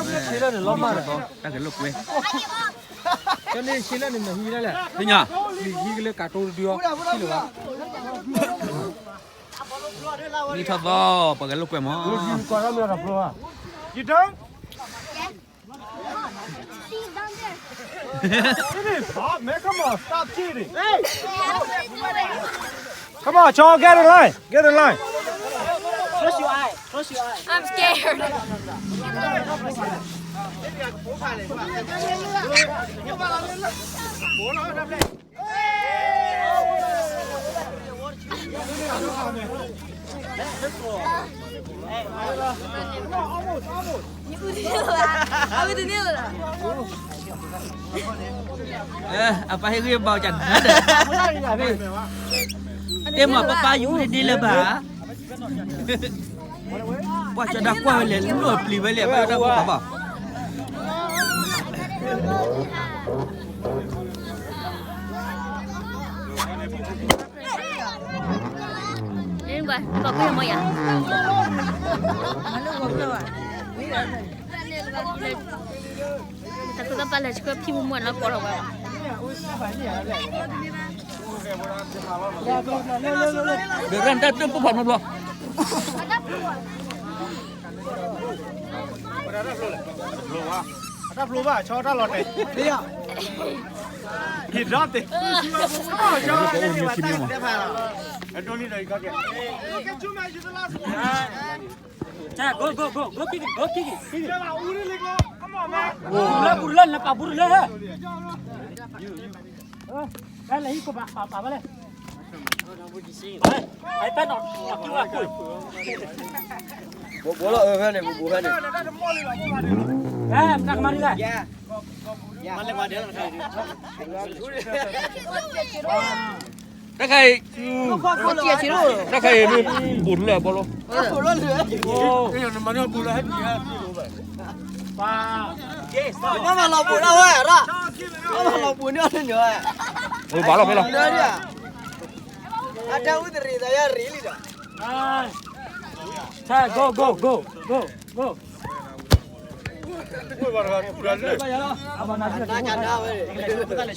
ဆ့လၢန့ၣ်လီၤမၢ်ဒီး တၢ်ကလိာ်ကွဲ ကန့ၣ်ဆ့လၢန့ၣ်မ့ၢ်ဟံးဒၣ်လဲၣ် သ့ၣ်ညါ ဟံးကလၢကးတိတဒုအီၤ ထံၣ်လၢၤဘၣ် မံထီၣ်သီ ပှၤကလိာ်ကွဲမး You done? It is hot, man. Come on, stop cheating. Come on, Chong, get in line. Get in line. Close your eye. Close your eye. I'm scared. အပၢ်ဟ့ၣ်ဂံၢ်ဘါကနၣ်ဒီး တဲမၤပၢ်ပၢ်ယူၤဒ်လၢၤဘၣ် ပှၤကၠီဒၣ်ကွၢ်ဝဲလဲၣ် လူၢ်အပျံၤဝဲလဲၣ်ဘၣ်တၢ်ပှၤဘၣ် ကွၢ်ကွၢ်မ့ၢ်ယၤ တၢ်ခိၣ်သၣ်ပၢ်လဲၤဆှၢဖံမူမူလၢပီၢ်ထီၣ်ဝဲ ဒီးရၢ်တၢ်တၢ်ပူၤဖးနီတဘျီ အတၢ်ဖျိဘၣ် ဆီတၢ်လီၤတဲာ် ဟ့ၣ်ဒီးတဲာ် Go, go, go, go, kick it, go, kick it, kick it. ပူရလၢ ပူရလၢ နပာ်ပူရလၢ လဲၤဟံးကပာ်ပာ်ပာ်လဲၣ် အဲ အဲ ပၢ်နီၤ နီၤ ကံဝဲကိၣ် ဘိးဘိးလီၤ အၢ ဖဲန့ၣ် ဘိးဘိးဖဲန့ၣ် အဲ နကမၤလံလဲၣ် တၢ်ခါအံၤ တၢ်ခါအံၤမ့ၢ်ဘူးတလၢအဘီလီၤ နမၤန့ၢ်ဘူးလၢဟဲက့ၤဟဲက့ၤ ပှၤ ပှၤမၤလီၤဘူးလၢဝဲရၣ် ပှၤမၤလီၤဘူးန့ၢ်အီၤန့ၣ်ဝဲ ဘၣ်လီၤဖဲလီၤ အတၢ်အုၣ်တရံးသးယါရံးလံဒီး Go, go, go, go, go. အနၢ်ကနၢ်ဝဲ ခံဆံနီ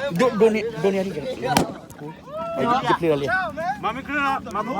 ၤ ဒိးန့ၢ်ဒိးန့ၢ်အံၤ ယပျံၤလီၤလံ မၤမ့ၢ်ကြၢးမၤမ့ၢ်